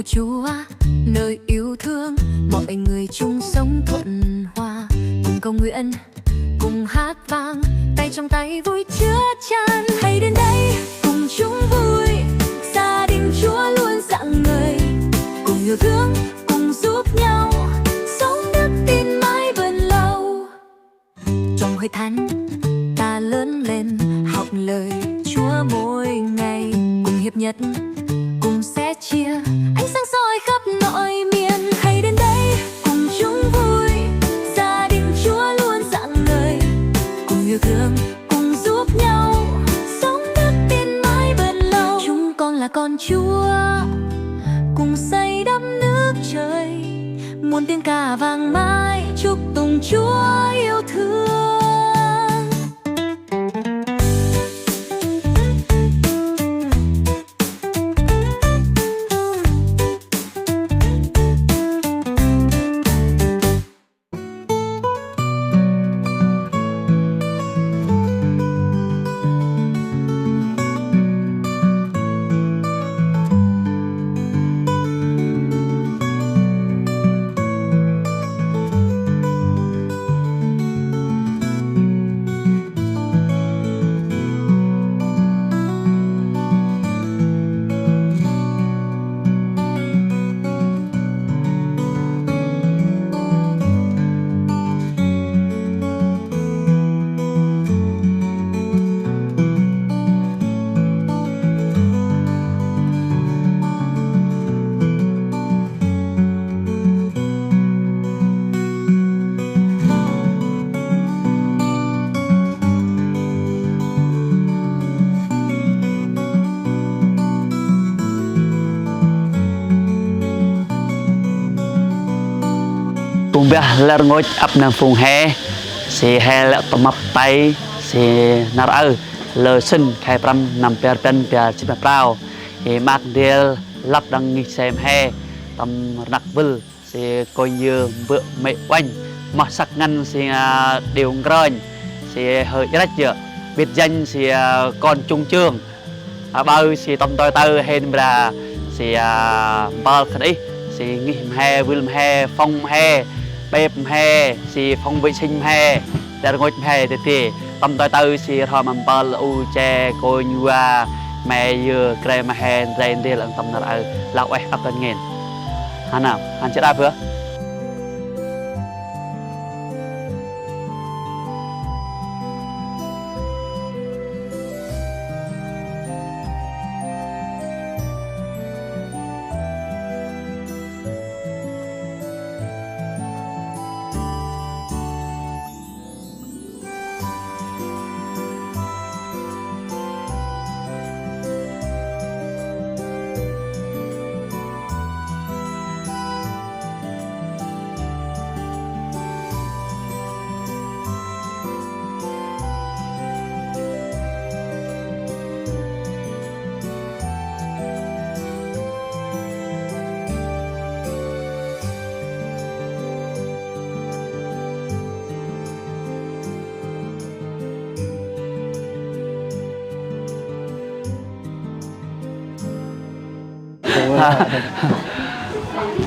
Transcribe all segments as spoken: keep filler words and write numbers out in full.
Chúa, nơi yêu thương, mọi người chung sống thuận hòa, cùng cầu nguyện, cùng hát vang, tay trong tay vui chứa chan. Hãy đến đây, cùng chung vui, gia đình Chúa luôn rạng ngời, cùng yêu thương, cùng giúp nhau, sống đức tin mãi bền lâu. Trong hội thánh, ta lớn lên, học lời Chúa mỗi ngày, cùng hiệp nhất, cùng sẻ chia, ánh sáng soi khắp mọi miền. Hãy đến đây, cùng chung vui, gia đình Chúa luôn rạng ngời, cùng yêu thương, cùng giúp nhau, sống đức tin mãi bền lâu. Chúng con là con Chúa, cùng xây đắp nước trời, muôn tiếng ca vang mãi, chúc tùng Chúa yêu thương. Ƀư mbah lĕ rngôch ăp nơm phung he, si he lĕ tâm mâp tay, si nar aơ lơ sĭn khay prăm năm bar rbăn bar jât ma prao. He maak ndrel lăp đăng ngih sem he tâm rnăk vâl. Si kônh yơ Mbơ̆ Mê̆ Uănh, moh săk ngăn si, a, Điêu Nkrơnh, si hơi Jrăch yơh, biệt danh si, a, Kon Chung Chương. A, ƀaơ si tâm ntoi taơ hên mra si, a, mpơl khân ih, si ngih mhe, vâl mhe, phung mhe, bếp mhe, si phung vệ sinh mhe, dar rngôch mhe tê tê. Tâm ntoi taơ si rhoi ma mpơl u che kônh yua me yơ kre ma he ndrel ndrel ăn tâm nar aơ lah ueh ăp kăn ngên. Hăn nơm, hăn chơ đăp bơh.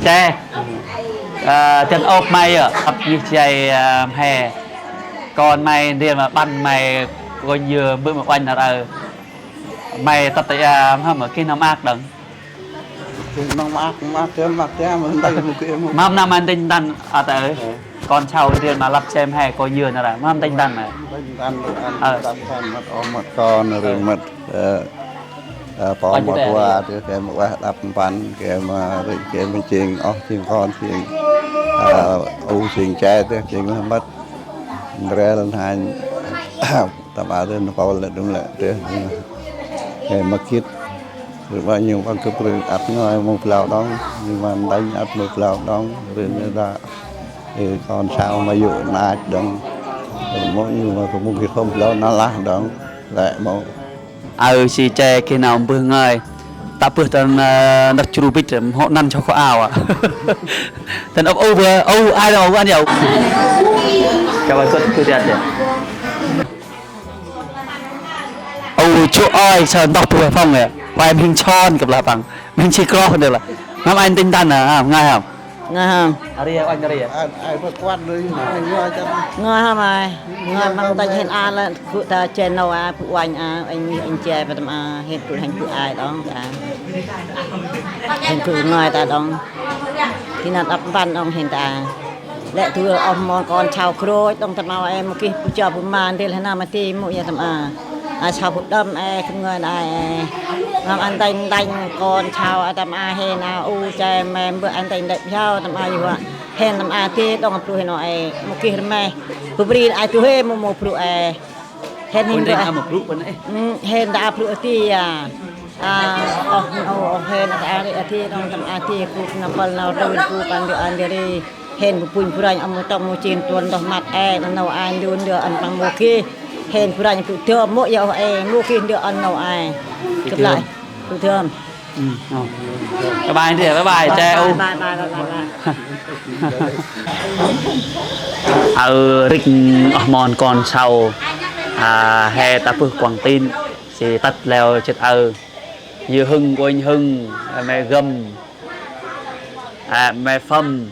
Che. Ơ, dăn ôp may yơh, ăp ngih jay, ơ, mhe. Kon may ndrel ma ƀăn may kônh yơ Mbơ̆ Mê̆ Uănh nar aơ. May tât ta, ơ, mhâm, kih nơm maak đŏng. Kih nơm maak, maak che, maak che, mhâm nơm maak ndinh đŏng, ơ, ta ơi. Ơ. Kon sau ndrel ma lăp sem he kônh yơ nar aơ, mhâm ndinh đŏng ma. Ndinh đŏng, đŏng, ơ, lăp sem mât, ơ, mât kon, ơ, rê mât, ơ, ơ, pô mât wa, tơ, gay ma ueh đăp mpăn, gay ma rê, gay ma jêng, ôh, jêng kon, jêng, ơ, u jêng che, tơ, jêng mât. Ndrel hanh. Tâm aơ tơ nơh pâl lĕ đŭng lĕ tơ. He ma gĭt. Rê ƀă ñu ƀă gâp rê ăt ngơi mâu blau đŏng. Ñu ma ndanh ăt mâu blau đŏng. Rê nê đa. Ê, kon sau ma yô̆ nach đŏng. Rê mâu ñu ma kơ mâu gĭt hôm blau na lah đŏng. Lĕ mâu. Aơ si che kih nau mbơh ngơi. Ta bơh ta, ơ, năp chru bĭch, mhŏ năn chô kho ao a. Tăn ôp ôp bơh, ôp, ai đŏng, ôp ăn yau. Kơ ƀă kơt kơt tiat yơh. Ô, chu ơi, sa ntŭk bơh phŏng yơh. Huai mhĭng chon kơ blah păng. Mhĭng si kroh ndơ lah. Ngơi hŏm, anh tinh thần à? À, ngơi hŏm. Ngơi hŏm. Ngơi hŏm ai. Ngơi hŏm ai. Ngơi măng tanh hên a lĕ gŭ ta channel a, bu uănh a, anh, anh che pa tâm a, hên bu hên bu ai đŏng ta. Hên bu ngơi ta đŏng. Ti năp đăp mpăn đŏng hên ta. Lĕ du oh mon kon sau krôch đŏng tâm a, e mâu geh bu cho bu ma ndrel hên nơm ti mâu ya tâm a. A sau bu đăm e khân ngơi đai e. Ngăm ăn tanh tanh kon sau a tâm a hên a u che me mbơ̆ ăn tanh đĕ sau tâm a yu a. Hên tâm a ti đŏng bru hên o e mâu geh rmeh. Bu bri ai du hê mâu mâu bru e. Hên hên bru e. Hên ta bru ti ya. A, oh, oh, oh, hên a ta ri a ti đŏng tâm a ti ku nơm pâl nau run ku pan di an di ri. Hên bu punh bu ranh, ăm mâu tŏng mâu chin tuan ndoh măt e, nau ai ndun ndơ ăn păng mâu geh. Hên bu ranh bu dơm mâu ya oh e, mâu geh ndơ ăn nau ai. Gâp lơi. Bu dơm. Bye bye, bye bye, che u. Bye bye, bye bye, bye bye. Aơ rĭk oh mon kon sau. A, he ta bơh Quảng Tín. Si tât leo chit aơ. Yơ Hưng, Quang Hưng, a, me Gâm, a, me Phâm,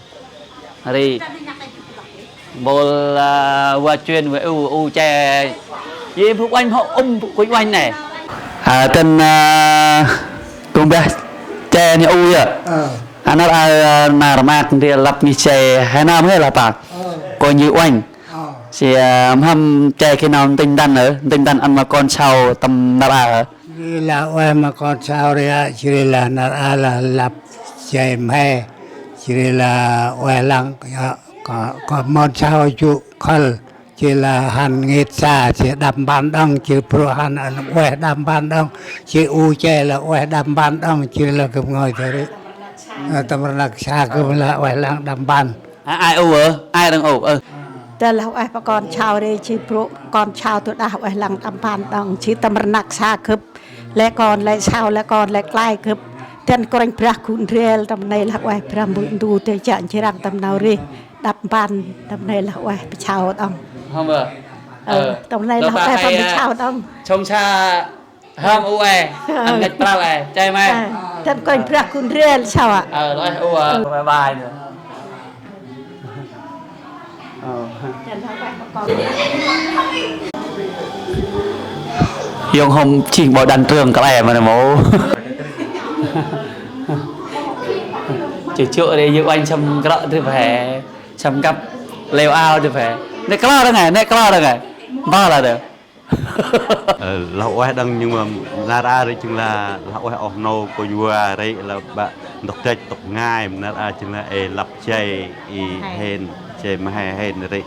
ri. Bol, a, wa chuyên wa u, u che. Yơ bu uănh hŏ um bu kuch uănh nê. A, tên, a, kung bah che ni u yơ. Nar a, a, nar mak ndri lăp mi che, he nơm he lah pak. Kônh yơ uănh. Si, a, mhâm che khi nau ntĭnh dăn ơ, ntĭnh dăn ăn ma kon sau tâm nar a ơ. Jri lah ueh ma kon sau ri a, jri lah nar a lah lăp jay mhe, jri lah ueh lăng, a, ko, ko mon sau jŭ khâl, jri lah hăn ngêt sa, jri đăp mpăn đŏng, jri brô̆ hăn ăn ueh đăp mpăn đŏng, jri u che lah ueh đăp mpăn đŏng, jri lah gâp ngơi ta ri. A, tâm rnăk sa gâp lah ueh lăng đăp mpăn. A, ai u ơ, ai răng u ơ. Tơ lah ueh pa kon sau ri, jri brô̆ kon sau tơ đah ueh lăng đăp mpăn đŏng, jri tâm rnăk sa gâp, lĕ kon, lĕ sau, lĕ kon, lĕ klai gâp. Dăn Kôranh Brah gŭ ndrel, tâm nây lah ueh Brah Mbơ̆ Ndu, tê chă njrăng tâm nau ri, đăp mpăn, tâm nây lah ueh pa sau đŏng. Hông ơ. Ơ, tâm nây lah ueh pa sau đŏng. Chông sa Hâm u e, ăn ngăch pral e, che me. Ơ, dăn Kôranh Brah gŭ ndrel sau a. Ơ, lơi u a. Bye bye nơ. Yông hôm chih bol đan trường kăl e ma nơ mâu. Chơ chơ ri yơ uănh săm krŏ drip he, săm kăp leo ao drip he. Nê klo đăng e, nê klo đăng e. Ba lah đơ. Ơ, lah ueh đăng nhưng mà nar a ri jêng lah, lah ueh oh nô kônh wa ri lah ba ntŭk dăch ntŭk ngai, nar a jêng lah ê lăp jay, i hên, jay ma he hên ri.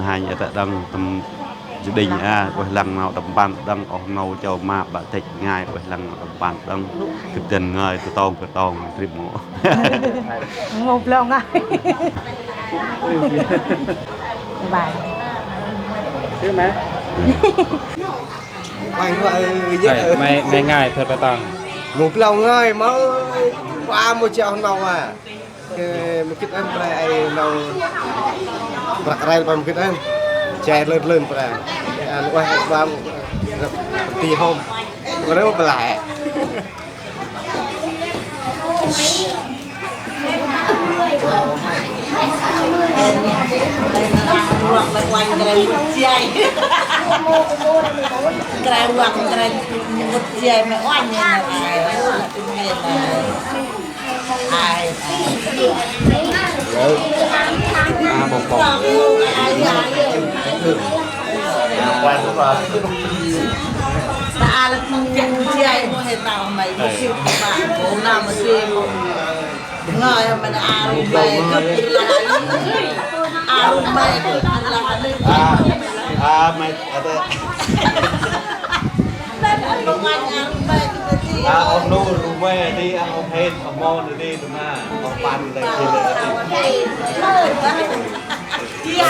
Hanh ata đăng tâm jêh đinh a, ueh lăng nau đăp mpăn đăng oh nô chau ma ba dăch ngai, ueh lăng nau đăp mpăn đăng. Gâp dăn ngơi, kơ tong, kơ tong, trip mô. Ngô Blông à. Bye. Xíu má. Mày, mày, mày, mày ngài thật là toàn. Ngô Blông ơi, mơ, qua một triệu nâu à. Kê, mơ kit ăn, mơ ai nâu. Brak rai, mơ kit ăn. Chai lơn lơn, mơ ai. Ăn, ueh, qua một tí hôm. Mơ ai, mơ ai. À, à, mày, à, tê. À, ông Nô, Rumê đi, à, ông Hên, ông Mon đi, Ruma, ông Pan, đây, kia, đây, kia.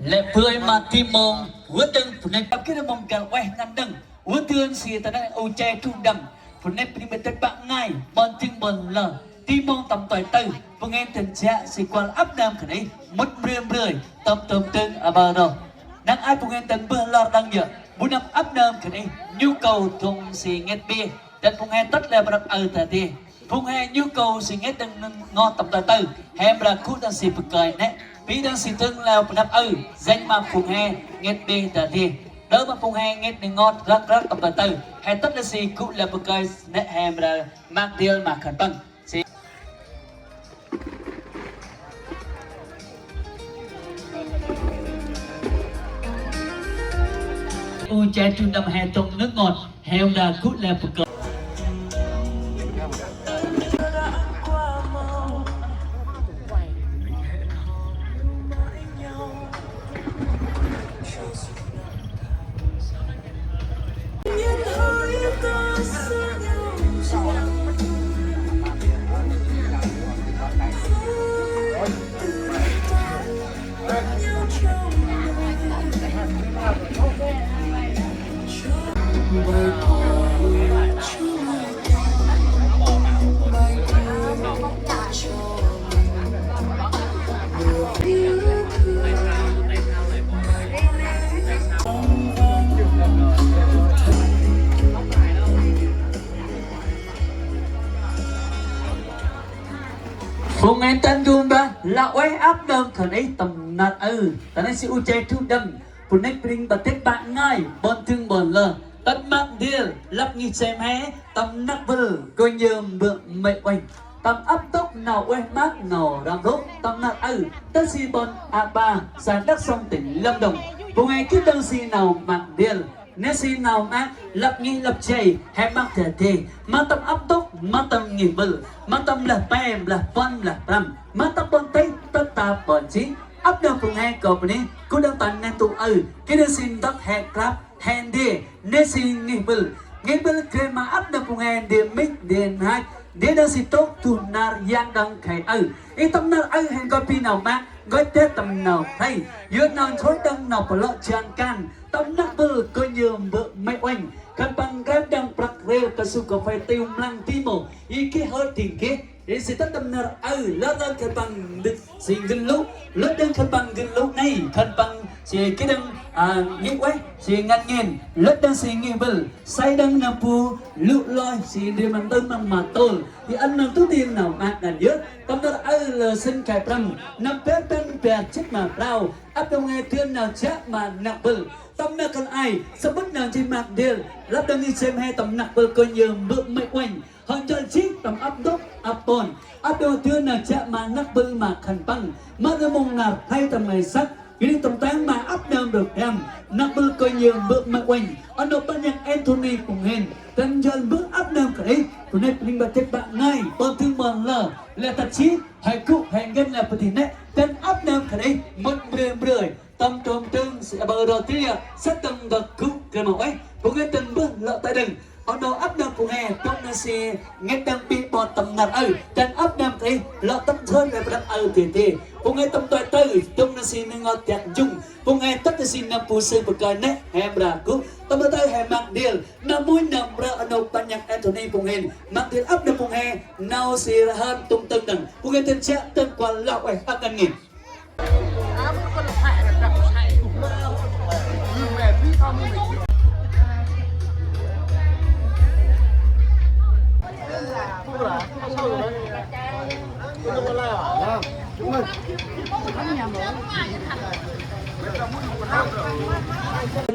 Lĕ bơi ma ti mông, wơ̆t dâng phŭn nây pap kĭt mông găl ueh ngăn dâng. Wơ̆t dâng si ta nây u che trung đâm. Phŭn nây bri bê têt bă ngai, ƀon tĭng ƀon lơ. Ti mông tâm tơi tơ, phŭn nây tĭng jă si kuăl ăp nơm khân ê. Mŭt mbrơi mbrơi, tâm tôm tưng aƀaơ rŏ. Năng ai phŭn nây tĭng bơh lor đăng yơh. Bu năp ăp nơm khân ê, nhu cầu thŭng si ngêt bê. Dăn phŭn nây tât lĕ prăp aơ ta dê. Phung he nhu cầu si ngêt đăng ngot tâm ta tơ, he mra gŭ đăng si bơkơi nĕ. Bi đăng si tưng leo pnăp ơ, danh ma phung he ngêt bê đa đê. Đơ ma phung he ngêt đăng ngot răk răk tâm ta tơ, he tât đăng si gŭ leo bơkơi nĕ he mra măk điêl ma khân păng. Si u che trung tâm he tông nước ngọt, he mra gŭ leo bơkơi. Phung ngăn tăn dum ba, la ueh ăp nơm khân ê tâm nar ơ. Ta nây si u che thu đâm, phung nĕ pring ba têt bă ngai, ƀon tưng ƀon lơ. Tâm măk điêl, lăp ngih sem he, tâm năk bơl, gô nhơm bơ̆ mê uênh. Tâm ăp tŭk nau ueh măk nau răm rôk, tâm nar ơ. Tơ si ƀon a ba, sa Đắk Sông tỉnh Lâm Đồng. Phung he gĭt đăng si nau măk điêl. Nê si nau măk, lăp ngih lăp jay, he măk dê dê. Măk tâm ăp tŭk, măk tâm ngih bơl. Măk tâm lah pe, lah puăn, lah prăm. Măk tâm ƀon têh, tât ta ƀon jêh. Ăp nơm phung he kơp nê, gŭ đăng ta neh ntu ơ. Gĭt đăng si ntŭk he krăp, he ndê. Nê si ngih bơl. Ngih bơl gre ma ăp nơm phung he ndê mĭk, ndê nhach. Ndê đăng si tôk tuh nar yang đăng khay ơ. Ê tâm nar ơ he gŏ pi nau măk, gŏ têt tâm nau khay. Yơh nau nchoi đăng nau pơlŏ jang kan. Tâm năk bơl gô nhơm bơ̆ mê uênh. Khân păng gre đăng prăk rêl kasu kaphê tiu mlăng ti mô. Ê geh hơt ding geh. Ê si tât tâm nar ơ, lơ lơ khân păng đĭt si ngân lŭ. Lơ đăng khân păng ngân lŭ nây, khân păng si gĭt đăng, a, ngih ueh, si ngăn ngên. Lơ đăng si ngih bơl. Say đăng nơm bu lŭ lơi, si ndri măng tơm măng ma tôl. Ê ăn nơm tŭ tin nau măk ngăn yơh. Tâm nar ơ lơ sĭn khay prăm. Năm pen pen pen jêt ma prao. Ăp đăng he tưn nau jă ma năk bơl. Tâm năk kăl ay, samƀŭt nau jêh măk điêl. Lăp đăng ngih sem he tâm năk bơl gô nhơm bơ̆ mê uênh. Hŏ jăl jêh tâm ăp ntŭk, ăp ƀon. Ăp đăng tưn nau jă ma năk bơl ma khân păng. Ma rơmông nar khay tâm ngai săk. Gĭt đăng tâm tang ma ăp nơm rơk răm. Năk bơl gô nhơm bơ̆ mê uênh. Ơ nô păng nhăk Anthony phung hên. Tâm jăl bơ̆ ăp nơm kơt ê. Phung nê pring ba têt bă ngai. Ƀon tưng ƀon lơ. Lĕ tât jêh. He gŭ, he ngăn lĕ pơdi nĕ. Tâm ăp nơm kơt ê. Mŭt mbrơi mbrơi. Tâm trôm trưng, si aƀaơ rŏ tria, săk tâm dăk gŭ, gre ma ueh. Phung ngăn tĭng bơh, lŏ ta đăng. Ơ nô ăp nơm phung he, tŭng nơm si, ngăn đăng pi ƀon tâm nar ơ. Tâm ăp nơm khay, lŏ tâm thơn lĕ prăk ơ tê tê. Phung he tâm tơi tơ, tŭng nơm si nơm ngot tiăk jŭng. Phung he tât nơm si nơm bu sư bơkơi nĕ, he mra gŭ. Tâm tơi he măk điêl, nơm mui nơm mra ơ nô păng nhăk Anthony phung hên. Măk điêl ăp nơm phung he, nau si rhơn tŭng tưng đăng. Phung he tĭng jă, tĭng kuăl lŏ ueh ăk ngăn ngên.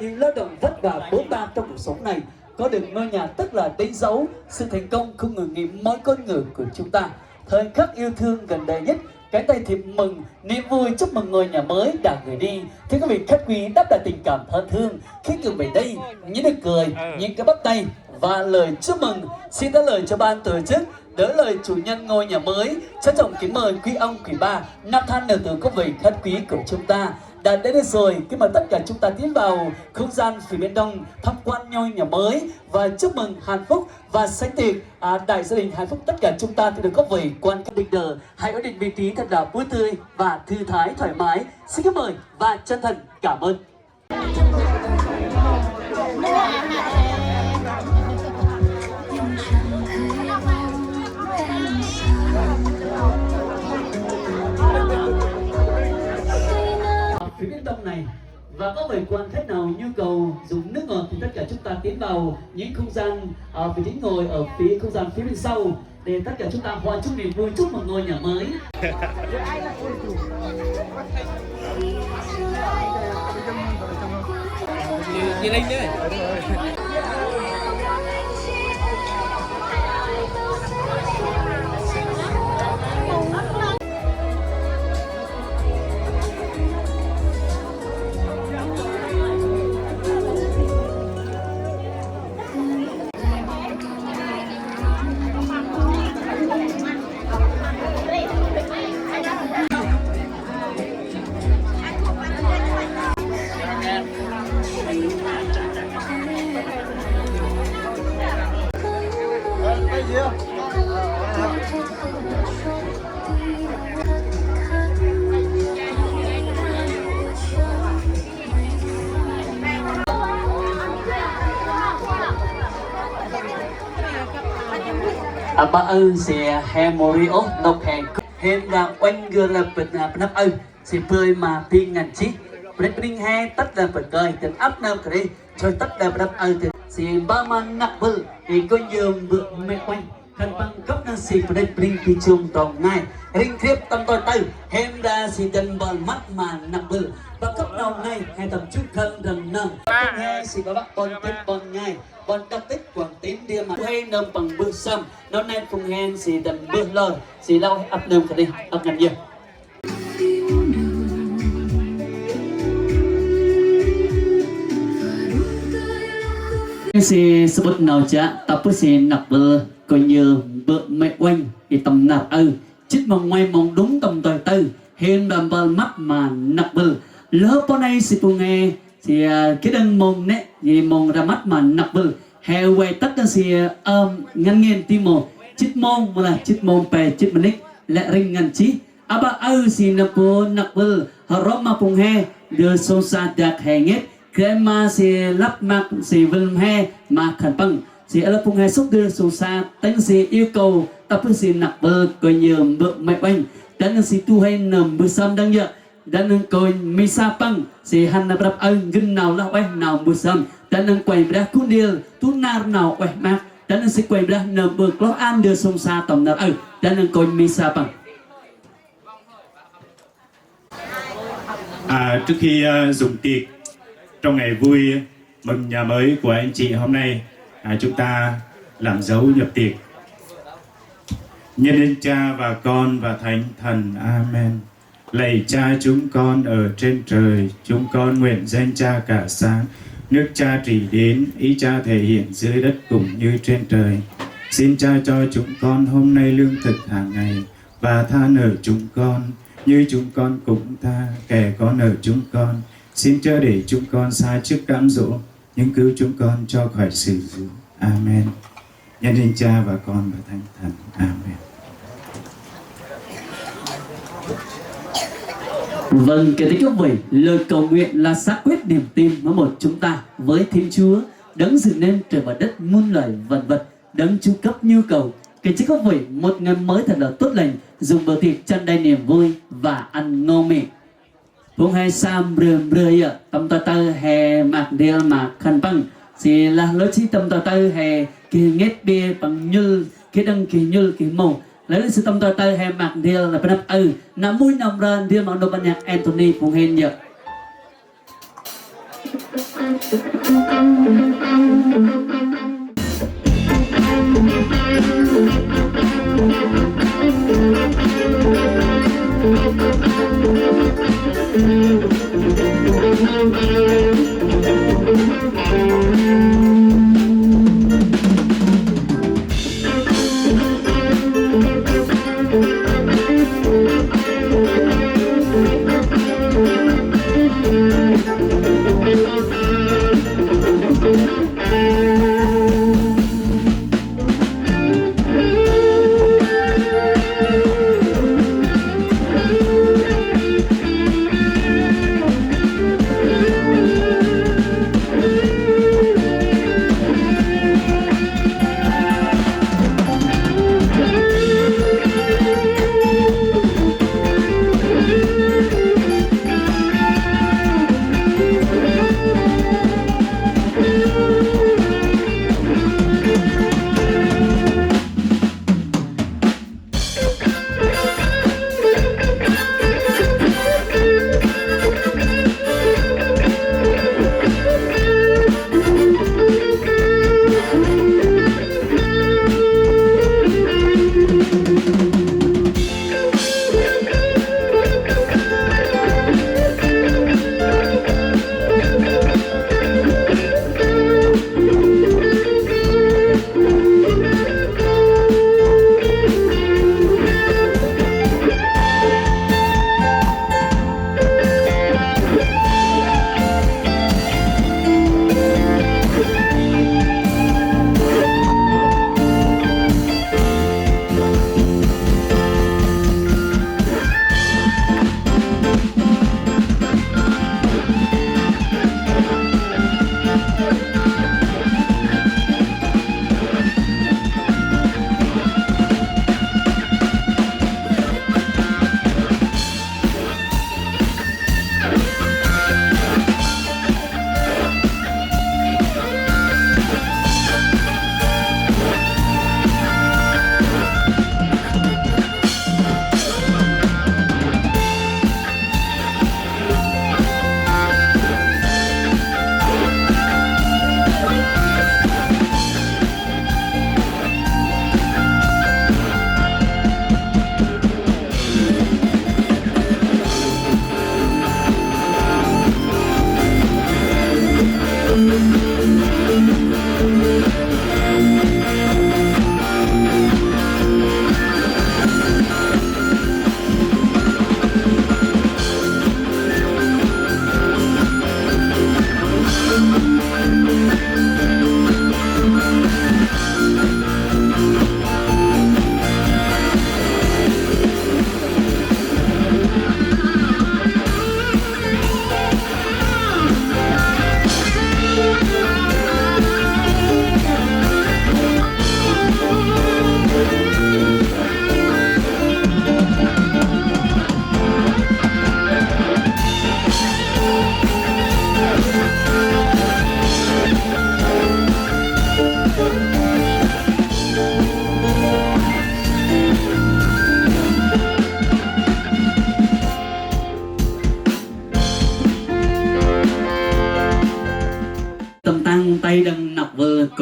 Những lao động vất vả bôn ba trong cuộc sống này, có được ngôi nhà tức là đánh dấu sự thành công không ngừng nghỉ mỗi con người của chúng ta. Thời khắc yêu thương gần đây nhất, cái tay thiệp mừng, niềm vui chúc mừng ngôi nhà mới đã gửi đi. Thưa quý vị khách quý, đáp lại tình cảm thân thương, khi gửi về đây, những nụ cười, những cái bắt tay và lời chúc mừng. Xin đáp lời cho ban tổ chức, đỡ lời chủ nhân ngôi nhà mới. Trân trọng kính mời quý ông, quý bà, nạp than nở từ công vị khách quý của chúng ta. Đã đến đây rồi, kính mời tất cả chúng ta tiến vào không gian phía bên trong tham quan ngôi nhà mới và chúc mừng hạnh phúc và sánh tiệc, à, đại gia đình hạnh phúc. Tất cả chúng ta thì được có vầy quan khách đinh đờ, hãy ổn định vị trí thật là vui tươi và thư thái thoải mái. Xin kính mời và chân thành cảm ơn. Phía bên trong này, và có vầy quan khách nào nhu cầu dùng nước ngọt thì tất cả chúng ta tiến vào những không gian, à, vị trí ngồi ở phía không gian phía bên sau để tất cả chúng ta hòa chung niềm vui chúc mừng ngôi nhà mới. Aƀaơ si he mâu ri ôh nôk he, hên đă uănh gơ lĕ pơnăp aơ si bơi ma bêng ngăn jêh. Bơnê bơnêng he tât đă bơh kơi dăn ăp nơm kơt nây, joi tât đă pơnăp aơ dăn si mpơl ma năk bơl, i kônh yơm bơ̆ mê̆ uănh. Khân păng gâp nơm si bơnê bơnêng bi jŭm trong ngai. Rĭng krêp tâm tơi tơ, hên đă si dăn mpơl măt ma năk bơl. Bơh gâp nau ngai, he tâm jŭ khân răng nơm. He si bơh bă ƀon têt ƀon ngai, ƀon đăp têt ƀon têt ndrel ma. He nơm păng mbơh sơm, nau nai phung he si dăn mbơh lor, si lor he ăp nơm kơt nây, ăp ngăn yơh. Si sămƀŭt nau jă, ta bơh si năk bơl, kônh yơm bơ̆ mê̆ uănh, i tâm nar aơ. Jât mông ngoai mông đŭng tâm tơi tơ, hên đă mpơl măt ma năk bơl. Lơ pô nây si phung he, si, a, gĭt đăng mông nĕ, i mông rmăt ma năk bơl. He vay tât đăng si, a, ơm, ngăn ngên ti mô. Jât mông, mâu lah jât mông pe, jât mnĭt, lĕ rĭng ngăn jêh. Aƀaơ si nơm bơ̆ năk bơl, hrom ma phung he, ndơ sông sa dak he ngêt, gay ma si lăp măk si vơl mhe, ma khân păng. Si ơ lăp phung he sŭk ndơ sông sa, tâng si yêu cầu, ta bơh si năk bơl, kônh yơm bơ̆ mê̆ uănh. Dăn si tu he nơm bơh sơm đăng yơh, dăn kônh mi sa păng, si hăn năp răp aơ, ngăn nau lah ueh nau bơh sơm, dăn kônh brah gŭ ndrel, tu nar nau ueh măk, dăn si kônh brah nơm bơ̆ kloh ăn ndơ sông sa tâm nar aơ, dăn kônh mi sa păng. À, trước khi, à, dùng tiệc trong ngày vui mừng nhà mới của anh chị hôm nay, à, chúng ta làm dấu nhập tiệc. Nhân danh Cha và Con và Thánh Thần. Amen. Lạy Cha chúng con ở trên trời, chúng con nguyện danh Cha cả sáng, nước Cha trị đến, ý Cha thể hiện dưới đất cũng như trên trời. Xin Cha cho chúng con hôm nay lương thực hàng ngày, và tha nợ chúng con, như chúng con cũng tha kẻ có nợ chúng con. Xin chớ để chúng con sa trước cám dỗ, nhưng cứu chúng con cho khỏi sự dữ. Amen. Nhân danh Cha và Con và Thánh Thần. Amen. Vâng, kính thưa quý vị, lời cầu nguyện là xác quyết niềm tin máu một chúng ta với Thiên Chúa, Đấng dựng nên trời và đất, muôn loài vạn vật, Đấng chu cấp nhu cầu. Kính thưa quý vị, một ngày mới thật là tốt lành, dùng bữa tiệc chăn đầy niềm vui và ăn ngon miệng. Phung he sa mbrơ mbrơ yơh, tâm ta tơ he măk ndrel ma khân păng. Si lah lôch si tâm ta tơ he geh ngêt bê păng nhŭl, geh đăng geh nhŭl geh mâu. Lah lôch si tâm ta tơ he măk ndrel lah pơnăp aơ. Nau mui nau mra ndrel ma nô ban nhạc Anthony phung hên yơh.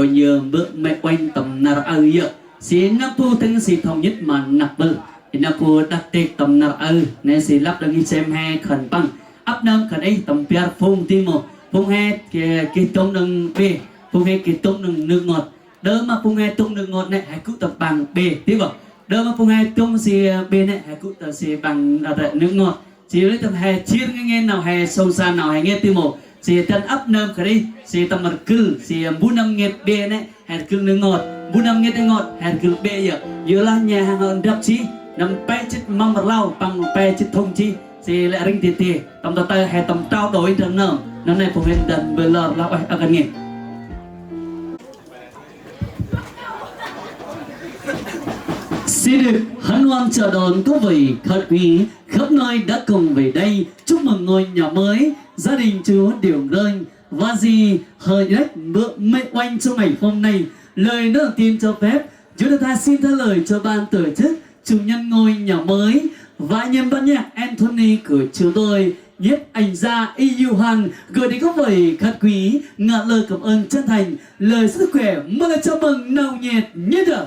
Kônh yơh Mbơ̆ Mê̆ Uănh tâm nar aơ yơh. Si năp bu tâng si thŏng nhĭt ma năp bơl. Năp bu đăk têk tâm nar aơ. Nê si lăp đăng hê sem he khân păng. Ăp nơm khân ih tâm bar phung ti mô. Phung he geh, geh dŏng đăng bê. Phung he geh dŏng đăng nơ̆ ngot. Đơ ma phung he dŏng nơ̆ ngot nê he gŭ tâm păng bê. Ti bơh. Đơ ma phung he dŏng si bê nê he gŭ tâm si păng nơ̆ ngot. Si lĕ tâm he jêr ngăn ngên nau he sông sa nau he ngêt ti mô. Si tâm ăp nơm khân ih, si tâm rgâl, si mbu năm ngêt bê nê, he rgâl nơ̆ ngot. Mbu năm ngêt nơ̆ ngot, he rgâl bê yơh. Yor lah nhê hăng hŏ ndrăp si, năm pe jêt mâm rlau, păng pe jêt thŭng si. Si lĕ rĭng ti ti, tâm ta tơ he tâm trao đổi tâm nơm. Năm nê phung hên dăn bê lor lah ueh ăk ngên. Xin được hân hoan chào đón các vị khách quý khắp nơi đã cùng về đây chúc mừng ngôi nhà mới gia đình chú Điều Rơi và dì Hờ Đếch Mbơ̆ Mê̆ Uănh trong ngày hôm nay. Lời nói đầu tiên cho phép Jonathan xin thay lời cho ban tổ chức chủ nhân ngôi nhà mới và anh em ban nhạc Anthony của chúng tôi, nhiếp ảnh gia Y Yuhan gửi đến các vị khách quý ngỏ lời cảm ơn chân thành, lời sức khỏe, một lời chào mừng nồng nhiệt nhất ạ.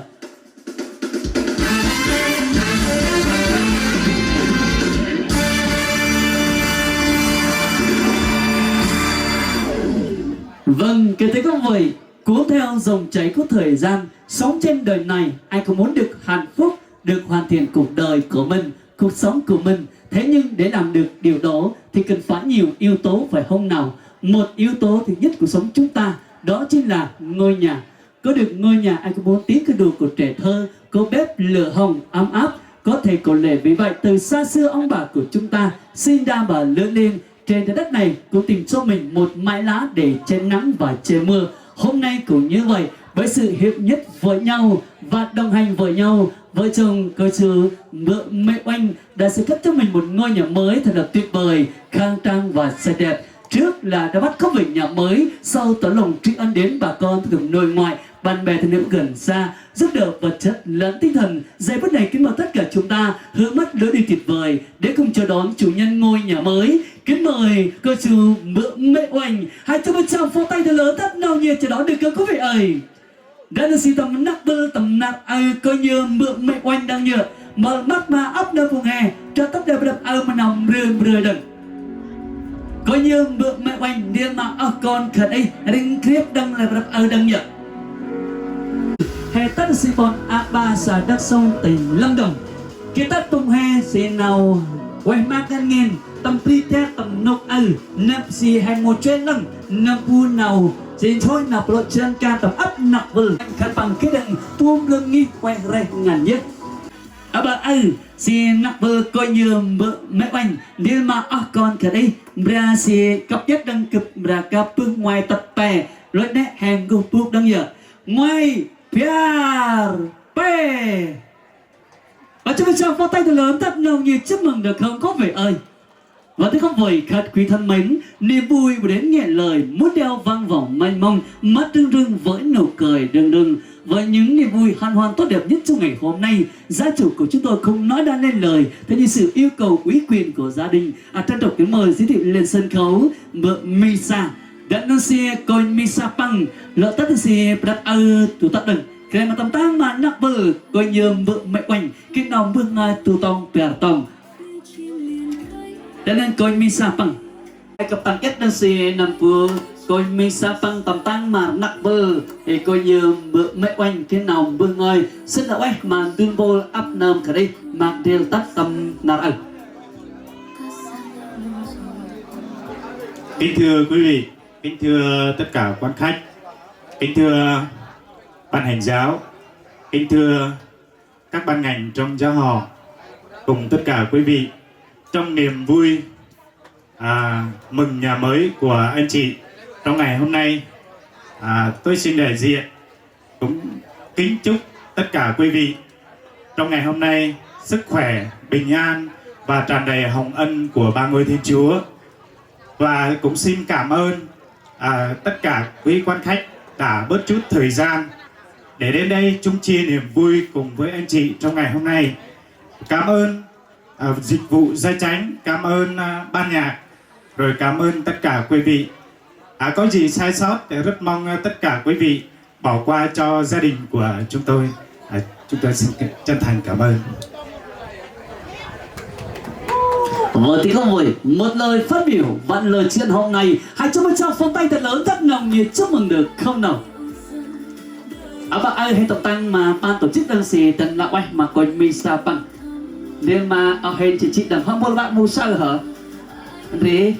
Vâng, kính thưa các vị, cuốn theo dòng chảy của thời gian, sống trên đời này, ai cũng muốn được hạnh phúc, được hoàn thiện cuộc đời của mình, cuộc sống của mình. Thế nhưng để làm được điều đó thì cần phải nhiều yếu tố phải không nào? Một yếu tố thứ nhất của sống chúng ta, đó chính là ngôi nhà. Có được ngôi nhà, ai cũng muốn tí cái đùa của trẻ thơ, có bếp lửa hồng ấm áp, có thầy có lệ. Vì vậy, từ xa xưa ông bà của chúng ta sinh ra và lớn lên trên trái đất này cũng tìm cho mình một mái lá để che nắng và che mưa. Hôm nay cũng như vậy, với sự hiệp nhất với nhau và đồng hành với nhau, vợ chồng cô chú Mbơ̆ Mê̆ Uănh đã sẽ cấp cho mình một ngôi nhà mới thật là tuyệt vời, khang trang và sạch đẹp. Trước là đã bắt khớp về nhà mới, sau tỏ lòng tri ân đến bà con từ nội ngoại, bạn bè thân hữu gần xa, giúp đỡ vật chất lẫn tinh thần. Giây phút này kính mời tất cả chúng ta hướng mắt lối đi tuyệt vời để cùng chào đón chủ nhân ngôi nhà mới. Kính mời cô chú Mbơ̆ Mê̆ Uănh. Hãy cho một tràng pháo tay thật lớn, thật nồng nhiệt chào đón được không quý vị ơi. Đah nây si tâm năk bơl tâm năk aơ kônh yơh Mbơ̆ Mê̆ Uănh đăng yơh. Mâl măt ma ăp nơm phung he, cho tât đe bơ̆ đăp aơ ma nau mbrơ mbrơ đăng. Kônh yơh Mbơ̆ Mê̆ Uănh, ndrel ma oh kon khân ih, rĭng krêp đăng lĕ bơ̆ đăp aơ đăng yơh. He tât si ƀon A Ba, xã Đắk Sông, tỉnh Lâm Đồng. Geh tât phung he si nau ueh maak ngăn ngên, tâm bri dak tâm nôk aơ, nơm si he mâu chuê lăng, nơm bu nau si nchoi nau plơ̆ jăn kan tâm ăp năk bơl. Khân păng geh đăng tum lơm ngih ueh reh ngăn yơh. Aƀaơ aơ, si năk bơl kônh yơh Mbơ̆ Mê̆ Uănh, ndrel ma oh kon khân ih, mra si kăp iăt đăng kơp mra kăp bơh ngoai tât pe, lôch nĕ he N'guh Puk đăng yơh. Ngoai, bar, pe. Và cho một tràng pháo tay thật lớn, thật nồng nhiệt chúc mừng được không, các vị ơi? Và thưa các vị khách quý thân mến, niềm vui và đến nhẹ lời, muốn đeo vòng vòng mênh mông, mắt rưng rưng với nụ cười rưng rưng. Với những niềm vui hân hoan tốt đẹp nhất trong ngày hôm nay, gia chủ của chúng tôi không nói đã nên lời, thế nhưng sự yêu cầu ủy quyền của gia đình, à, trân trọng kính mời giới thiệu lên sân khấu Mbơ̆ Misa. Đah nây si kônh Misa păng, lŏ tât si bơ̆ đăp aơ tu tât đăng. Khlay ma tâm tang ma năk bơl, kônh yơh Mbơ̆ Mê̆ Uănh, geh nau mbơh ngơi tu tong bar tong. Đah nây kônh Misa păng. Kăp tăng iăt đah si nơm bu kônh Misa păng tâm tang ma năk bơl, ê kônh yơh Mbơ̆ Mê̆ Uănh, geh nau mbơh ngơi, sĭt nau ueh ma ndŭl bôl ăp nơm khân ih, ma ndrel tât tâm nar aơ. Kính thưa quý vị, kính thưa tất cả quan khách, kính thưa ban hành giáo, kính thưa các ban ngành trong giáo họ, cùng tất cả quý vị, trong niềm vui, à, mừng nhà mới của anh chị trong ngày hôm nay, à, tôi xin đại diện cũng kính chúc tất cả quý vị trong ngày hôm nay sức khỏe, bình an và tràn đầy hồng ân của ba ngôi Thiên Chúa. Và cũng xin cảm ơn, à, tất cả quý quan khách đã bớt chút thời gian để đến đây chung chia niềm vui cùng với anh chị trong ngày hôm nay. Cảm ơn, à, dịch vụ gia chánh, cảm ơn, à, ban nhạc, rồi cảm ơn tất cả quý vị. À, có gì sai sót thì rất mong, à, tất cả quý vị bỏ qua cho gia đình của chúng tôi. À, chúng tôi xin chân thành cảm ơn. Vâng, thưa các vị, một lời phát biểu vạn lời tri ân hôm nay, hãy cho một tràng pháo tay thật lớn, rất nồng nhiệt chúc mừng được không nào? À, bác ơi, hãy tổng tăng mà ban tổ chức đang xì tận là ueh mà coi misa păng. Nên mà ở hên chỉ chỉ đằng hâm bố bác mù sơ hả? Rê.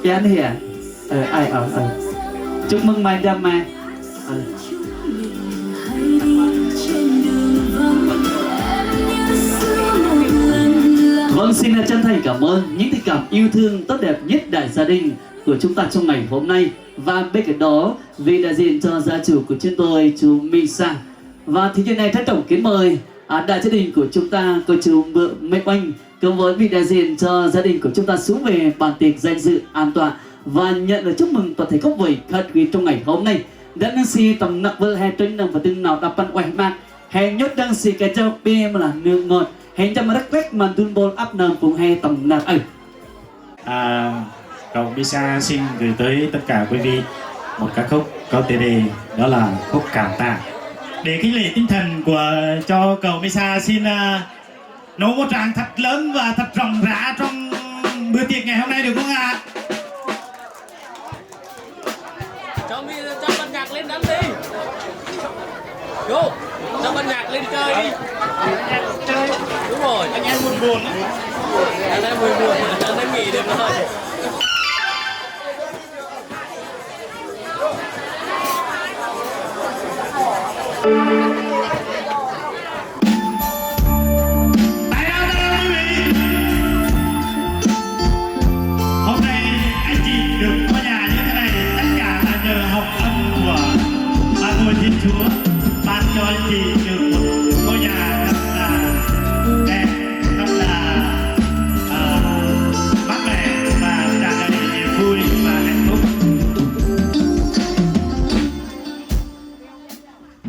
Yan hia. Ờ, ai, ờ, ờ. Chúc mừng mai đam mai. Ờ. Vâng, xin chân thành cảm ơn những tình cảm yêu thương tốt đẹp nhất đại gia đình của chúng ta trong ngày hôm nay. Và bên cạnh đó, vị đại diện cho gia chủ của chúng tôi, chú Minh Sang. Và thì như này trân trọng kính mời, à, đại gia đình của chúng ta, cô chú Mơ Mê Oanh, cùng với vị đại diện cho gia đình của chúng ta xuống về bàn tiệc danh dự an toàn và nhận lời chúc mừng toàn thể các vị khách quý trong ngày hôm nay. Đăng si tâm nặc vơ he trinh năng và tưng nào đập băn ueh mạc. He nhốt đăng si cái châu bê mà là nước ngọt. He chăm rắc lách mà đun bồn áp nơm cũng he tâm nặc ơi. À, cậu Misa xin gửi tới tất cả quý vị một ca khúc có tựa đề đó là khúc Cảm Tạ. Để khích lệ tinh thần của cho cậu Misa xin, à, nổ một tràng thật lớn và thật ròng rã trong bữa tiệc ngày hôm nay được không ạ? Cho mi-, cho ban nhạc lên đánh đi. Vô, cho ban nhạc lên chơi đi. Đúng rồi. Anh em buồn buồn á. Anh em buồn buồn, anh em nghỉ được rồi. Hôm nay anh chị được ngôi nhà như thế này, tất cả là nhờ hồng ân của Ba Ngôi Thiên Chúa ban cho anh chị được một ngôi nhà thật là đẹp, thật là, à, mát mẻ và tràn đầy niềm vui và hạnh phúc.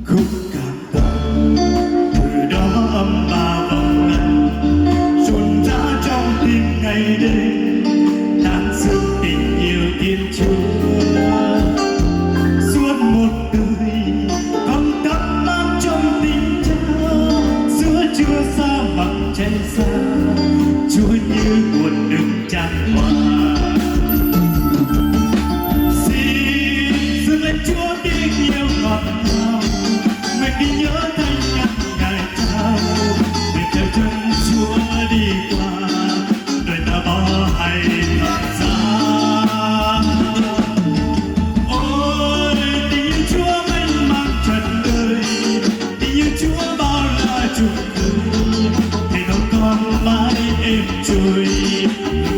Khúc cảm động từ đó âm ba vòng ngân, rộn rã trong tim ngày đêm, tán dương tình yêu Thiên Chúa. Suốt một đời con tắm mát trong tình cha, sữa chua sa mỏng chén xa, Chúa như nguồn nước chan hòa. Xin dâng lên Chúa tiếng yêu ngọt ngào, nguyện ghi nhớ thánh nhân Ngài trao, nguyện theo chân Chúa đi qua, đời ta bỏ hay thật xa. Ôi, tình yêu Chúa mênh mang trần đời, tình yêu Chúa bao la trùng khơi, thầy non con mãi êm trôi,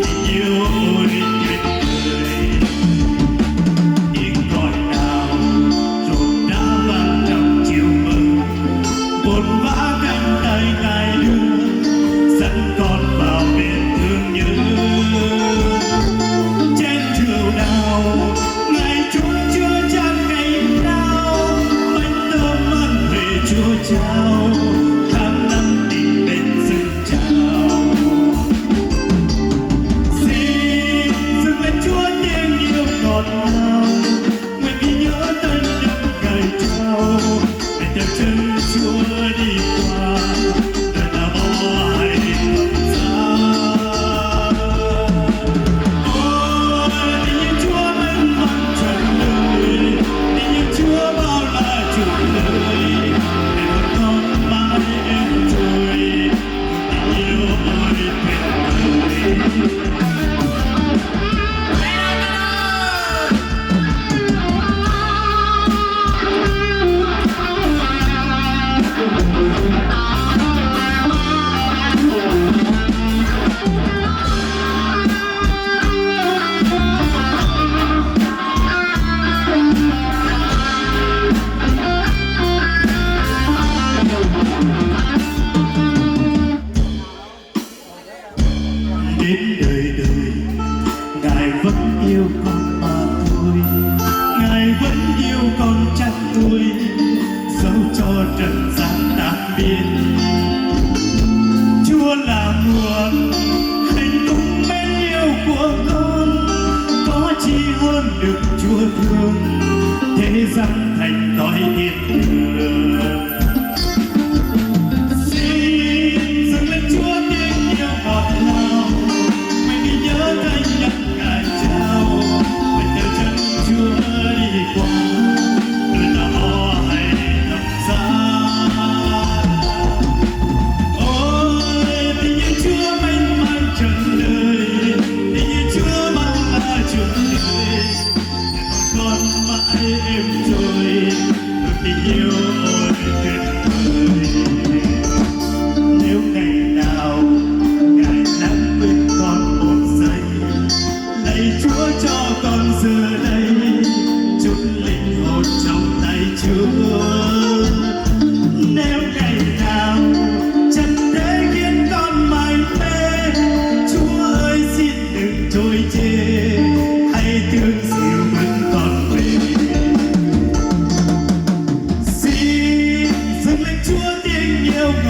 tình yêu ôi tuyệt vời. Tiếng gọi nào rộn rã vang trong chiều mơ, vội vã cánh tay Ngài đưa, dẫn con vào bên thương nhớ. Chén rượu nào Ngài chúc chưa chan ngày nào, bánh tôm ân huệ Chúa trao, tháng năm tình bên dâng trào. Xin dâng lên Chúa tiếng yêu ngọt ngào, nguyện ghi nhớ thánh nhân Ngài trao, để theo chân Chúa đi qua, đời ta bỏ hay thật xa. Ôi, tình yêu Chúa mênh mang trọn đời, tình yêu Chúa bao la trọn đời, hãy đón con mãi em trôi, tình yêu ôi tuyệt vời. Đến đời đời, Ngài vẫn yêu con mà thôi. Ngài vẫn yêu con chăn nuôi, dẫu cho trần gian tan biến. Chúa là nguồn hạnh phúc mến yêu của con, có chi hơn được Chúa thương, thế gian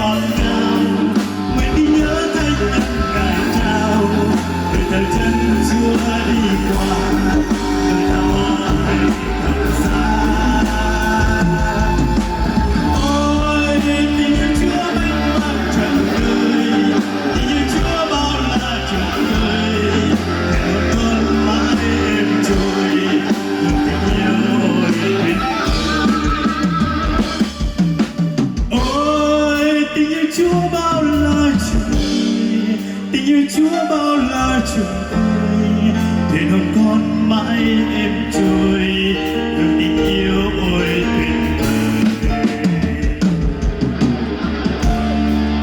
Ôi, tình yêu Chúa bao la trọn vẹn, tình yêu Chúa bao la trọn vẹn, để đón con mãi em trôi, hương tình yêu ôi tuyệt vời.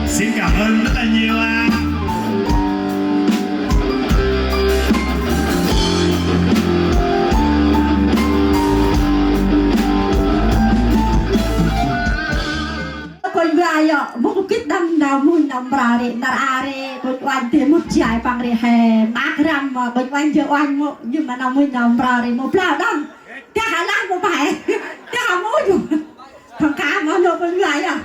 Xin cảm ơn rất là nhiều ạ. Kônh Wai yơh, mŭk kĭt đăng nau mui nau mra ri, nar a ri, kônh Wai dê mŭt jai păng ri he, mâk răm, kônh Wai jơ Wai mŭk, jơ ma nau mui nau mra ri, mŭk blau đăng. Dah halang mŭk pai, dah mŭk jŭ. Thong ka mâo nô kônh Wai yơh.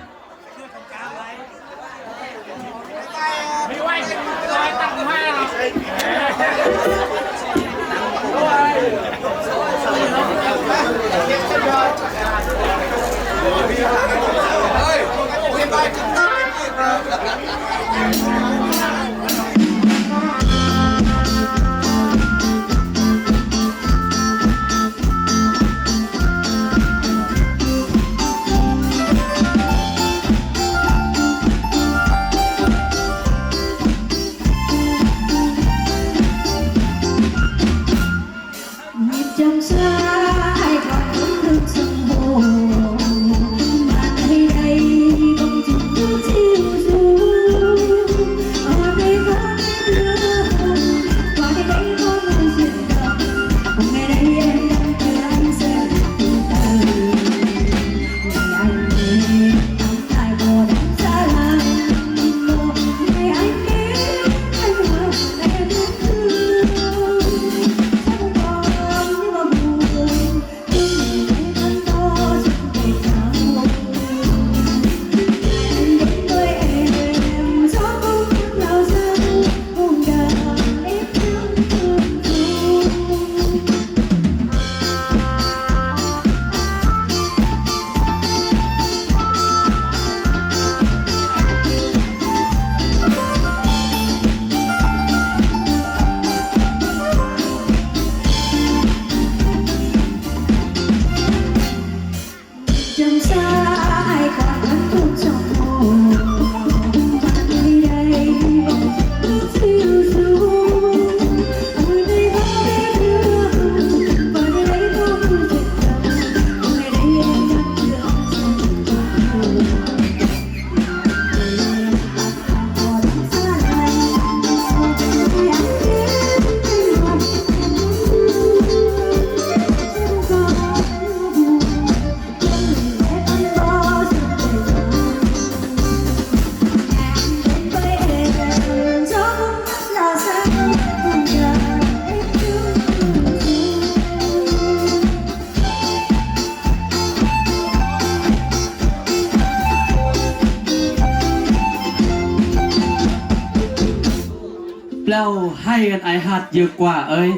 Blau hay ngăn ai hát vừa qua ơi.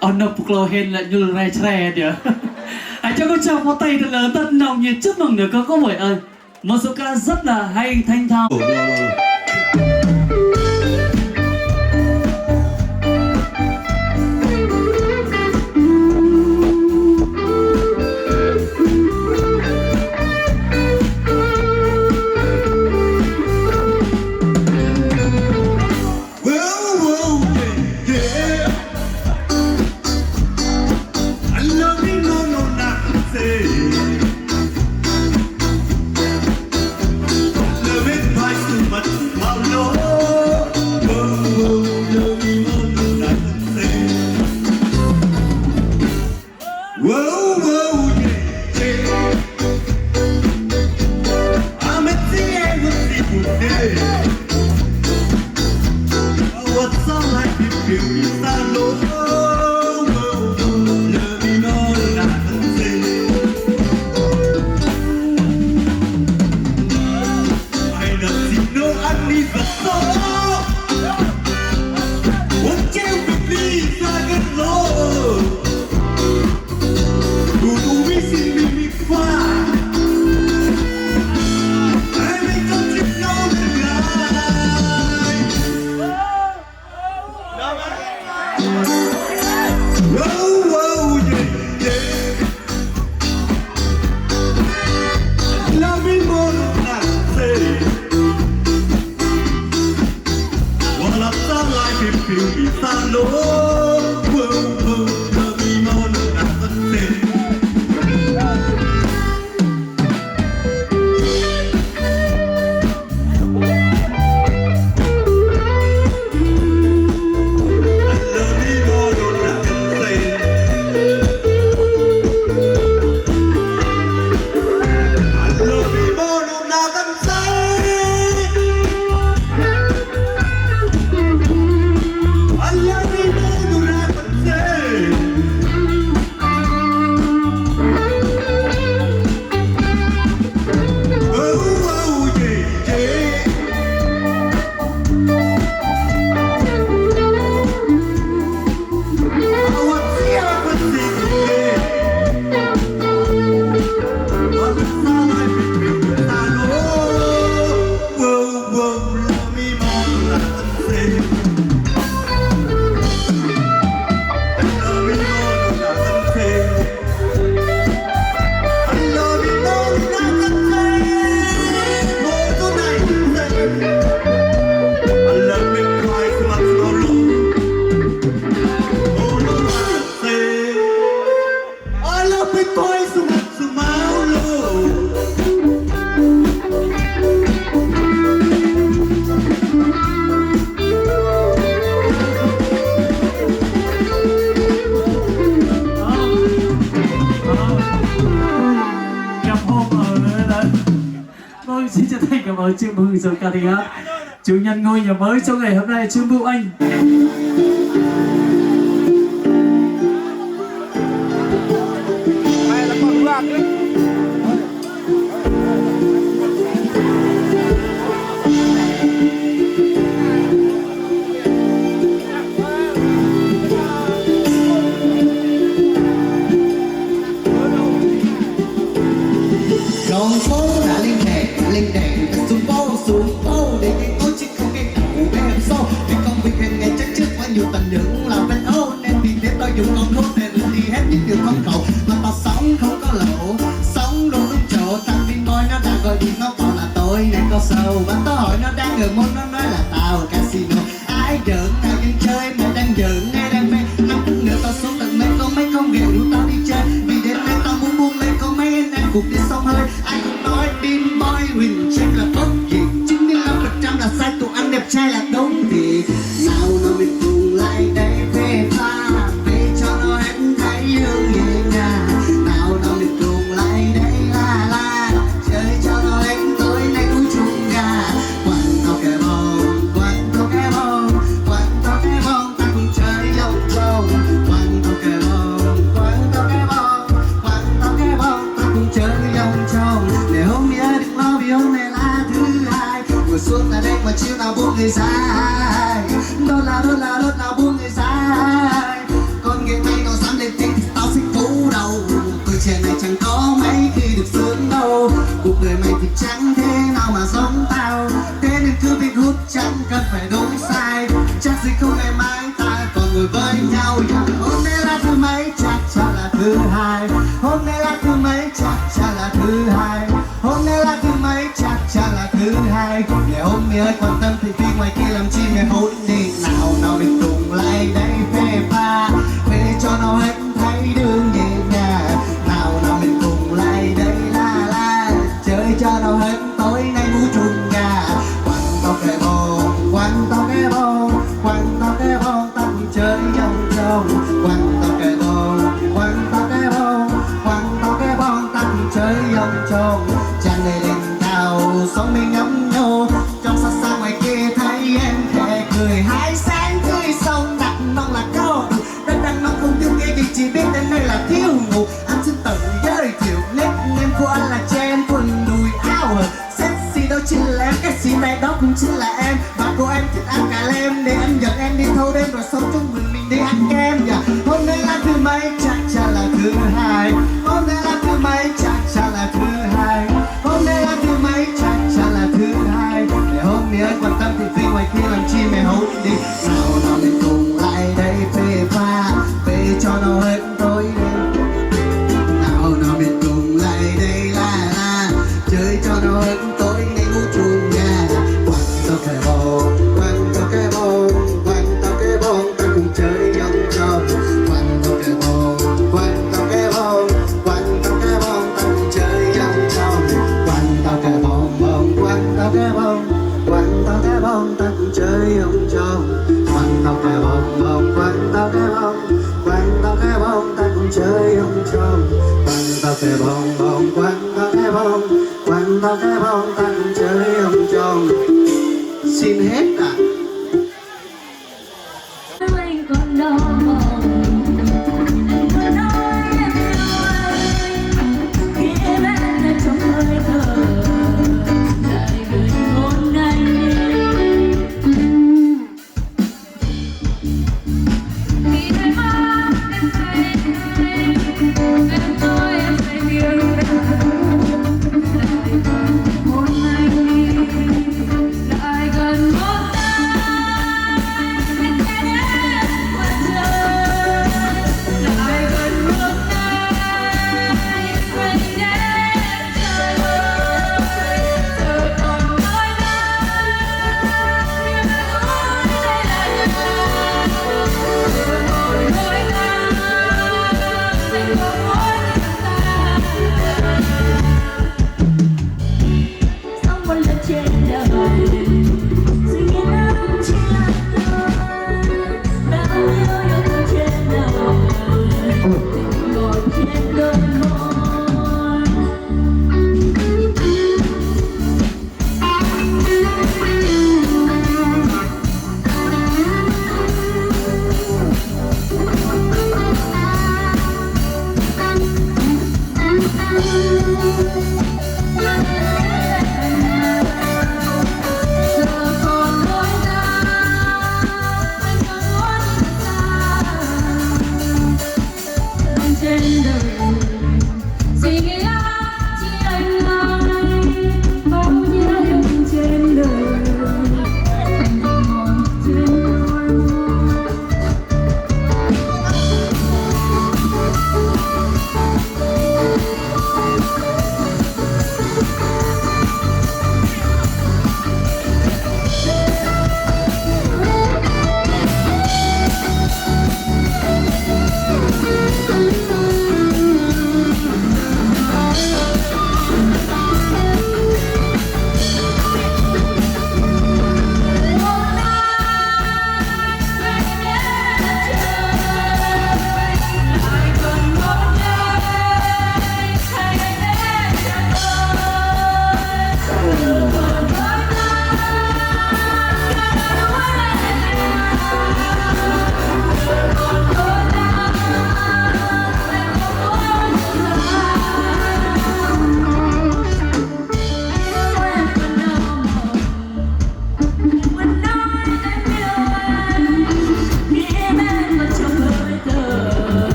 Ơ, nộp klô hên lĕ nhŭl rai chre dê. Ai cho con chào một tay thật lớn, tết nồng nhiệt chúc mừng nữa các cô mời ơi. Một giọng ca rất là hay, thanh thảo. Vâng, xin chân thành cảm ơn Trương Bửu Hưng dòng ca tiếng hát. Chủ nhân ngôi nhà mới trong ngày hôm nay, Trương Bửu Anh. Con phố đã lên đèn, đã lên đèn, ta xuống phố, xuống phố để gây nối chứ không gây ồn ào êm sâu. Vì công việc hàng ngày chắc chắn quá nhiều tầm những là vết âu, nên vì thế tôi dùng con phố để đi hết những điều không khổ mà ta sống không có lỗi. Sống luôn đúng chỗ, thằng Vinh Boy nó đã gọi điện, nó bảo là tối nay có show, và tôi hỏi nó đang ở môn, nó nói là tao ở casino. Ai giỡn, ai đang chơi, mày đang giỡn, ai đang mê. Năm phút nữa tao xuống tận nơi, con mấy không ghẹo rủ tao đi chơi. Vì đêm nay tao muốn buông lơi, con mấy anh em cuộc đi sông hơi. Ai cũng nói Bim Boy Huỳnh Trác là bất diệt, chín mươi lăm phần trăm là sai, tụi anh đẹp trai là đúng thiệt. Nào nào mình cùng lại đây phê pha, phê cho nó hết thấy hương nhẹ nhàng. Nào nào mình cùng lại đây la la, chơi cho nó hết tối nay uống chung gà. Quanh tao kè bông, quanh tao kè bông, quanh tao kè bông, ta cùng chơi vòng vòng. Quanh tao kè bông, quanh tao kè bông, quanh tao kè bông, ta cùng chơi vòng vòng. Để hôm nay đừng lo vì hôm nay là thứ hai. Ngồi suốt là đêm mà chiều nào buông người dài. Đốt là đốt là đốt là buông người dài. Con game này nó dám lên tiếng thì tao sẽ phủ đầu. Tuổi trẻ này chẳng có mấy khi được sướng đâu. Cuộc đời mày thì chẳng thế nào mà giống tao. Thế nên cứ việc hút chẳng cần phải đúng sai. Chắc gì không ngày mai ta còn ngồi với nhau. Hôm nay là thứ mấy chắc chắn là thứ hai. Hôm nay là thứ mấy chắc chắn là thứ hai. Hôm nay là thứ mấy chắc chắn là thứ hai. Để hôm nay hơi quan tâm thì vì ngoài kia làm chi mày hối. Nào nào mình cùng lại đây phê pha, phê cho nó hết thấy đường nhẹ nhàng. Nào nào mình cùng lại đây la la, chơi cho nó hết tối nay ngủ chung gà. Quanh tao kè bông, quanh tao kè bông, quanh tao kè bông, ta cùng chơi vòng vòng. Quanh tao kè bông, quanh tao kè bông, quanh tao kè bông, ta cùng chơi vòng vòng. Chàng này đèn cao, sóng mình nhấp nhô. Trong xa xa ngoài kia thấy em khẽ cười. Hải sản tươi sống Đắk Nông là có. Đất Đắk Nông không thiếu cái gì, chỉ biết đến đây là thiếu ngủ. Anh xin tự giới thiệu, nickname của anh là Chen, quần đùi áo hở. Sexy đó chính là em, cái xì này đó cũng chính là em. Và cô em thích ăn cà lem, để anh dẫn em đi thâu đêm rồi sau chung mình, mình đi ăn kem. Dạ. Hôm nay là thứ mấy chắc chắn là thứ hai. Hôm nay là thứ mấy chắc chắn là thứ hai. Hôm nay là thứ mấy chắc chắn là thứ hai. Để hôm nay quan tâm thì vì ngoài kia làm chi mày hối đi. Nào nào mình cùng lại đây phê pha, phê cho nó hết tối đêm. Nào nào mình cùng lại đây la la, chơi cho nó hết tối nay ngủ chung gà. Quanh tao kè bông, quanh tao kè bông, quanh tao kè bông, ta cùng chơi vòng vòng. Quanh tao kè bông, quanh tao kè bông, quanh tao kè bông, ta cùng chơi vòng vòng. Quanh tao kè bông bông, quanh tao kè bông, quanh tao kè bông, ta cùng chơi vòng vòng. Quanh tao kè bông bông, quanh tao kè bông, quanh tao kè bông, ta cùng chơi vòng vòng. Quanh tao kè bông bông, quanh tao kè bông, quanh tao kè bông, ta cùng chơi vòng vòng. Xin hết ạ.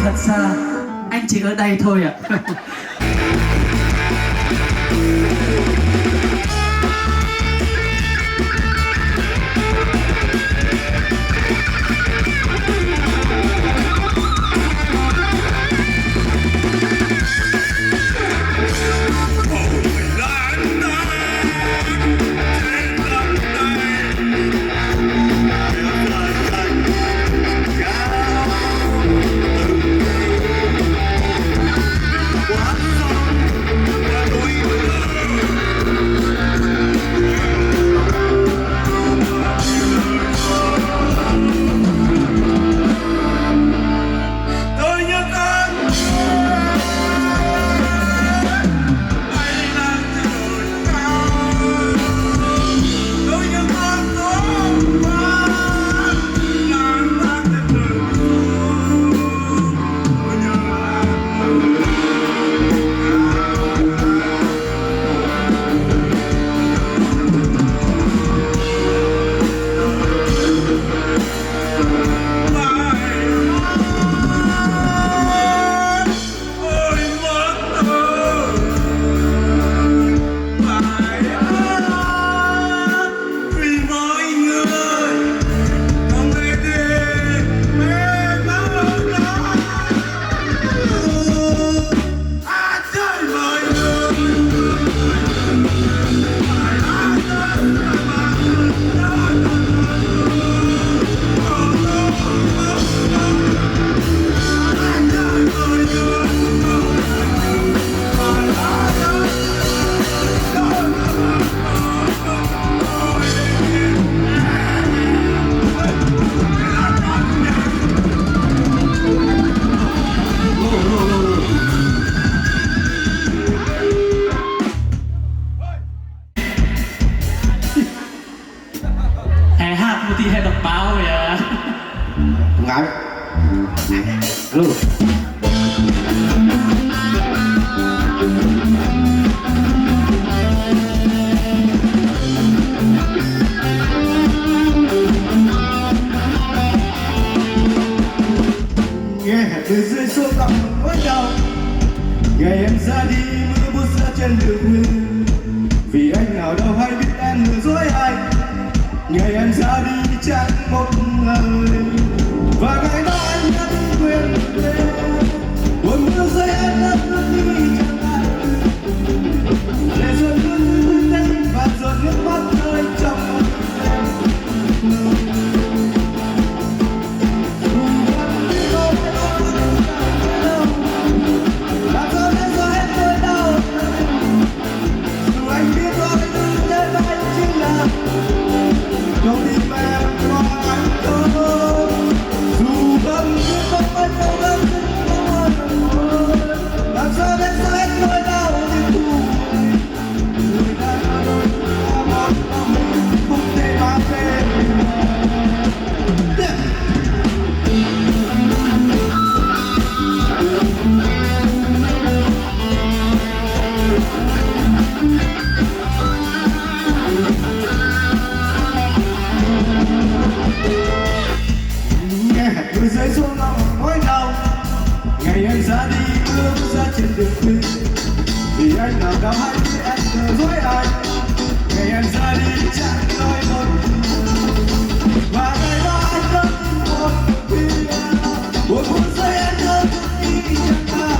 Thật xa, anh chỉ ở đây thôi ạ. Hê hăt mâu di hê đọc báo ya. Ngăp. Lu. Nghe hạt từ dưới xuống lòng nỗi đau. Ngày em ra đi, mưa buốt rơi trên đường quê. Vì anh nào đâu hay biết em lừa dối anh. Ngày em ra đi chẳng một lời. Và ngày đó anh đã quên quên. Buồn mưa rơi em đã bước đi chẳng lại. Để rồi mưa rơi tên và giọt nước mắt rơi trong lòng em. Nghe hạt mưa rơi xuống lòng nỗi đau. Ngày em ra đi, mưa rơi trên đường quê. Vì anh nào đó hay biết em lừa dối ai. Ngày em ra đi chẳng nói một. Và ngày đó anh đã tìm một. Buồn buồn rơi anh đã đi chẳng ai.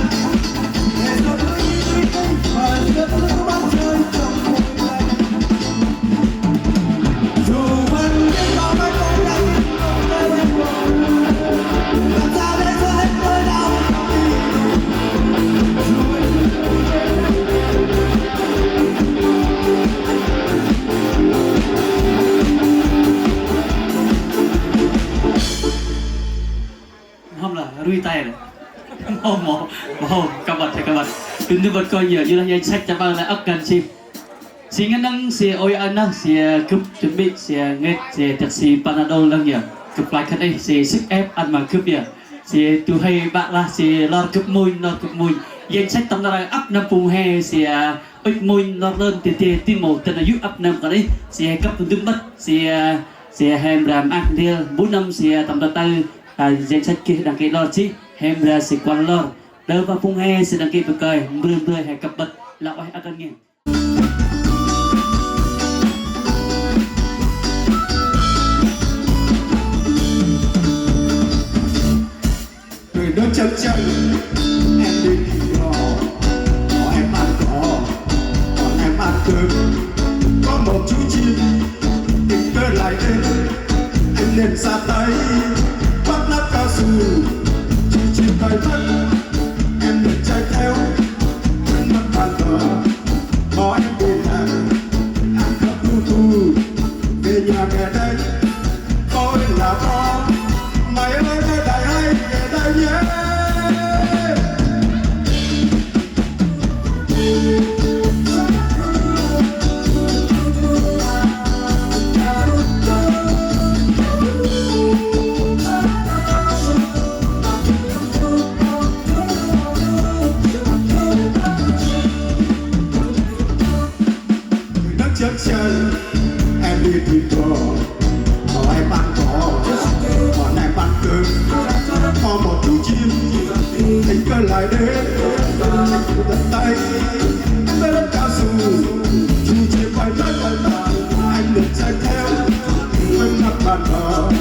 Hôm là rui tay rồi. Hôm mô, hôm, kăm băt, kăm băt. Tŭm tŭm băt kônh yơh, yơh lah yai săch ta bang lah âk găn si. Si ngăn năng, si ôi ơ nơh, si, ơ, gâp chuẩn bị, si, ơ, ngêt, si, ơ, dak si Panadol năng yơh. Gâp play khân ê, si, sức ép ăn mà gâp yơh. Si, tu hê bă lah, si, lor gâp mui, lor gâp mui. Yai săch tâm nar âk năm pung hê, si, ơ, ŭch mui, lor lơn, ti ti, ti mô, tên ơ yŭ âk năm khân ê, si, ơ, gâp tŭm tŭm băt, si, ơ, si, ơ, hê mra mă ndrel, bu năm, si, ơ, tâm nar tơ, Danh sách geh đăng ký lor jêh, he mra si kuăl lor. Đah phung he si đăng ký bơh kơi, mbrơ mbrơ he kăp băt, lah ueh âk ngăn. Người nước chân chân, em đi tìm họ, họ em ăn cỏ, còn em ăn cơm. Có một chú chim tình cờ lại đến, anh nên ra tay bắt nắp cao su. Chú chim bay mất, em nên chạy theo, quên mất bàn cỏ. Bỏ em đi lạc, em khóc ru ru, về nhà mẹ đây. Tôi là con, mày ơi, mẹ đài hay, mẹ đài nhé. Người đất chân trời, em đi tìm họ, họ em ăn cỏ, còn em ăn cơm. Có một chú chim tình cờ lại đến, tận tay em đã lắp cao su. Chú chim bay mãi bay mãi, anh được chạy theo, quên mất bàn cỏ,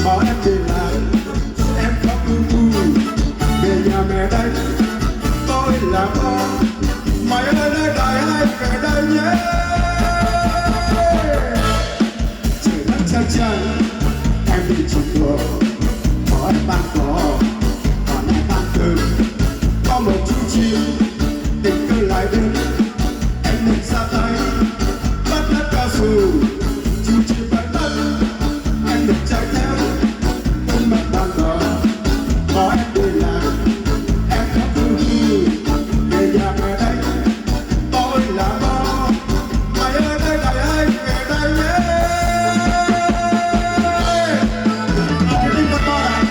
bỏ em đi lại. Em khóc ru ru, về nhà mẹ đây, tôi là con. Mày ơi, nơi đây hay về đây nhé. Trời đất xa trời, em đi chung đường, có em ăn cỏ, còn em ăn cơm. Có một chú chim tình cờ lại đến, em nên ra tay bắt nắp cao su. Chú chim bay mất, em được chạy theo, quên mất bàn cỏ. Bỏ em đi lạc, em khóc ru ru, về nhà mẹ đây, tôi là bố. Mày ơi, đây, đây, đây, về đây nhé. Đi, con bò này.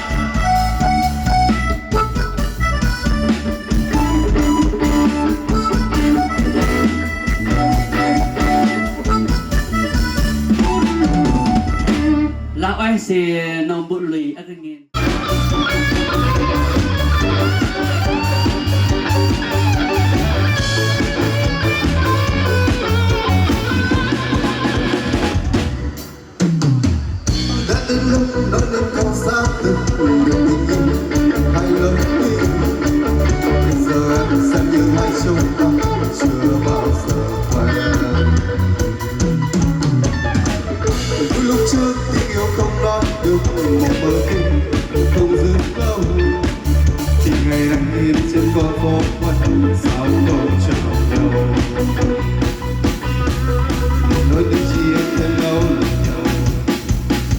Lah ueh si nơm bu lui âk ngăn. Đã đến lúc nói lên câu xác thực, đừng bình yên, hãy lớn lên. Bây giờ em xem như hai chúng ta chưa bao giờ quay lại. Từ lúc trước tình yêu không nói được một bờ kinh, không dứt câu, thì ngày nay trên con phố vẫn sao câu chào nhau. Nối tình chia thêm lâu,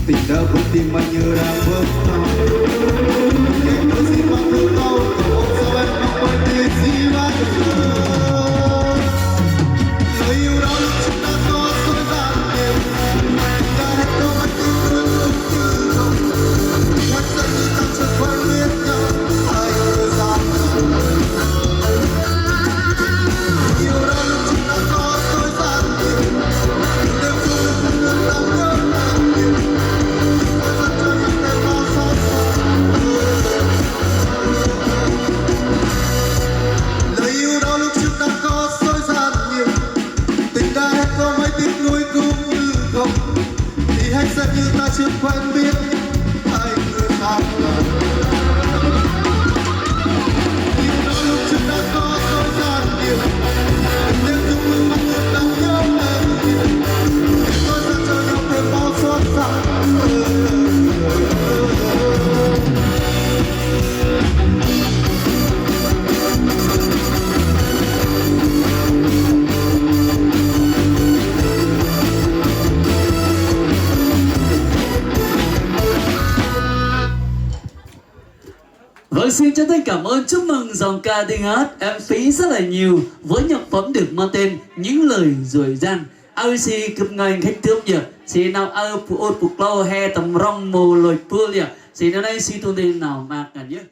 tình đã vỡ tim anh như đang vỡ lòng. Em có gì mà thương đau, sao em không quên đi gì mà. Lời yêu đó lúc chúng ta có dối gian nhiều, đã hết đâu anh cứ cứ cứ cứ không. Hãy say như ta chưa quen biết nhau, hãy cứ gian. Lời yêu đó lúc chúng ta có dối gian nhiều, đêm không được ngủ, đang nhớ em nhiều. Hãy dành cho những ngày qua xa xa. Lời yêu đó lúc trước đã có dối gian nhiều, tình đã hết có mấy tiếng nuối cũng như không. Thì hãy xem như ta chưa quen biết, hãy cứ tạm lặng. Yêu đó lúc trước đã có dối gian nhiều, tình yêu chung với mắt trước đang nhớ em nhiều. Để tôi dành cho nhau cơn bão xót xa. Vâng, xin chân thành cảm ơn, chúc mừng dòng ca tiếng hát em Pí rất là nhiều với nhạc phẩm được mang tên Những Lời Dối Gian. Aơ si gâp ngơi nkhêch tưm yơh, si nau aơ bu ôt bu klô he tâm rŏng mâu lôch băl yơh, si nau nây si tung dê nau maak ngăn yơh.